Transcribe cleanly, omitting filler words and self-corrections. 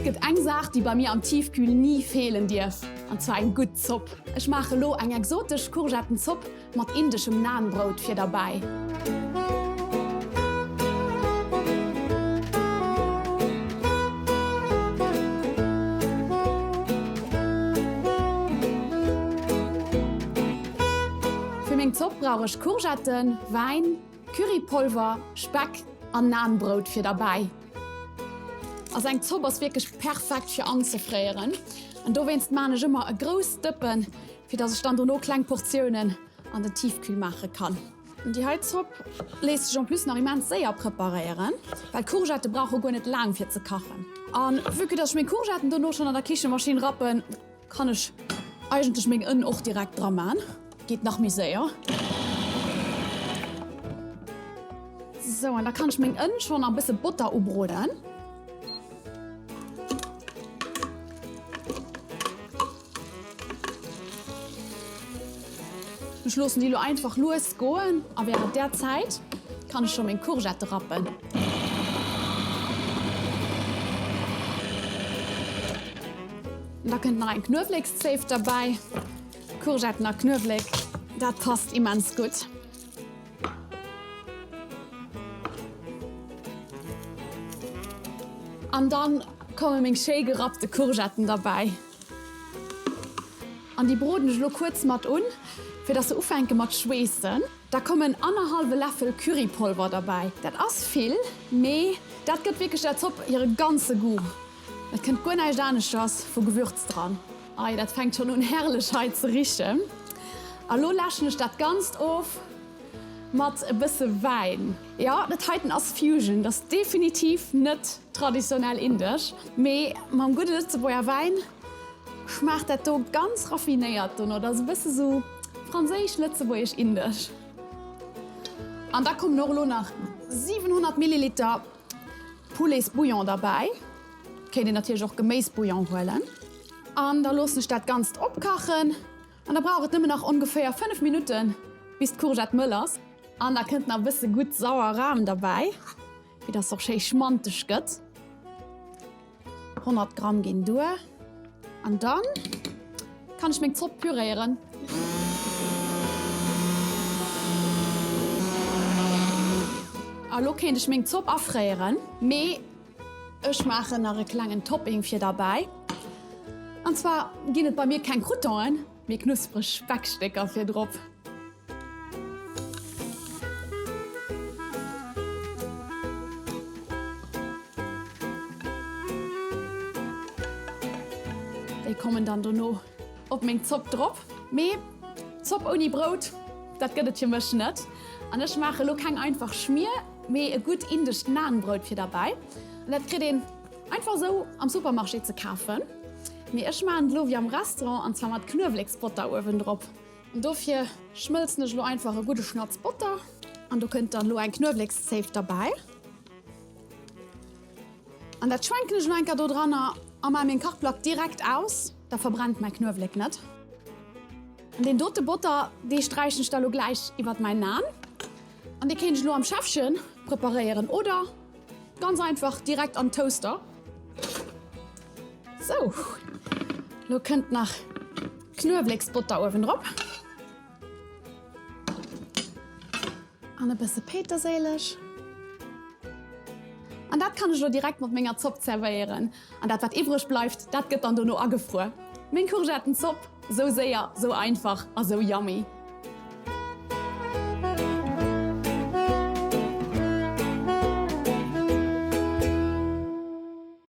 Et gëtt eng Saach, déi bei mir am Tiefkühl ni feelen dierf, an zwar eng gutt Zopp. Ech maache lo eng exotesch Courgettenzopp mat indeschem Naan-Brout fir derbäi. Fir meng Zopp brauch ech Courgetten, Wäin, Currypolver, Speck an Naan-Brout fir derbäi. Also eng Zopp ass wierklech perfekt fir anzefréieren an dowéinst maan ech ëmmer e grousst Dëppen, fir dass ech dann dono kleng Portiounen an den Tiefkühl maache kann. Déi hei Zopp léisst sech en plus nach immens séier preparéieren, well Courgette brauche guer net laang fir ze kachen. An vue que dass ech meng Courgetten dono schonn an der Kichemaschinn rappen, kann ech eigentlech meng Ënn och direkt dra man, geet nach méi séier. Sou, an da kann ech meng Ënn schonn a bësse Botter ubroden. Ech loossen déi lo einfach lues goen a während där Zäit kann ech scho meng Courgette rappen. Da kënnt nach eng Knuewlekszéif derbäi. Courgetten a Knuewlek, dat passt immens gutt. An dann komme meng schéi gerappte Courgetten derbäi. An déi broden ech elo kuerz mat un, fir dass se ufänke mat schweessen. Da kommen annerhallwe Läffel Currypolver derbäi. Dat ass vill, mee dat gëtt wierklech der Zopp hire ganze Goût. Et kënnt guer näischt aneschters vu Gewürz dran. Ei, dat fänkt schonn un herrlech hei ze richen. A lo läschen ech dat Ganzt of mat e bësse Wäin. Jo, dat heiten ass Fusion, dat ass definitiv net traditionell indesch, mee mam gudde Lëtzebuerger Wäin schmaacht dat do ganz raffinéiert dono. Dat ass e bësse sou franséisch-lëtzebuergesch-indesch. An da kommen och elo nach 700 Milliliter Pouletsbouillon derbäi. Kéint een natierlech och Geméisbouillon huelen. An da loossen ech dat Ganzt opkachen. An da brauch et nëmmen nach ongeféier 5 Minutten, bis d'Courgette mëll ass. An da kënnt nach e bësse gutt sauer Ram derbäi, fir dass se och schéi schmanteg gëtt. 100 Gramm ginn duer. An dann kann ech meng Zopp püréieren. A lo kéint ech meng Zopp afréieren, mee ech maachen nach e klengen Topping fir derbäi. An zwar ginn et bei mir keng Croutonen, mee knuspreg Speckstécker fir drop. Déi kommen dann dono op meng Zopp drop. Mee Zopp ouni Brout, dat gëtt et fir mech net. An ech maache lo keng einfach Schmier, mee e gutt indescht Naanbrout fir derbäi. An dat kritt een einfach esou am Supermarché ze kafen. Mee ech maachen et elo wéi am Restaurant, an zwar mat Knueweleksbotter uewendrop. An dofir schmëlzen ech elo einfach e gudde Schnatz Botter an do kënnt dann elo eng Knuewlekszéif derbäi. An dat schwenken ech elo eng Kéier do dranner a maache meng Kachplack direkt aus, da verbrennt mäi Knuewlek net. An deen dote Botter, dee sträichen ech da elo gläich iwwert mäin Naan. An dee kéint ech elo am Schäffchen preparéieren oder ganz einfach direkt an Toaster. Sou, lo kënnt nach Knuewleksbotter uewendrop. An e bësse Péiterséileg. An dat kann ech lo direkt mat menger Zopp zerwéieren. An dat wat iwwreg bleift, dat gëtt dann dono agefruer. Meng Courgettenzopp, sou séier, sou einfach a sou yummy.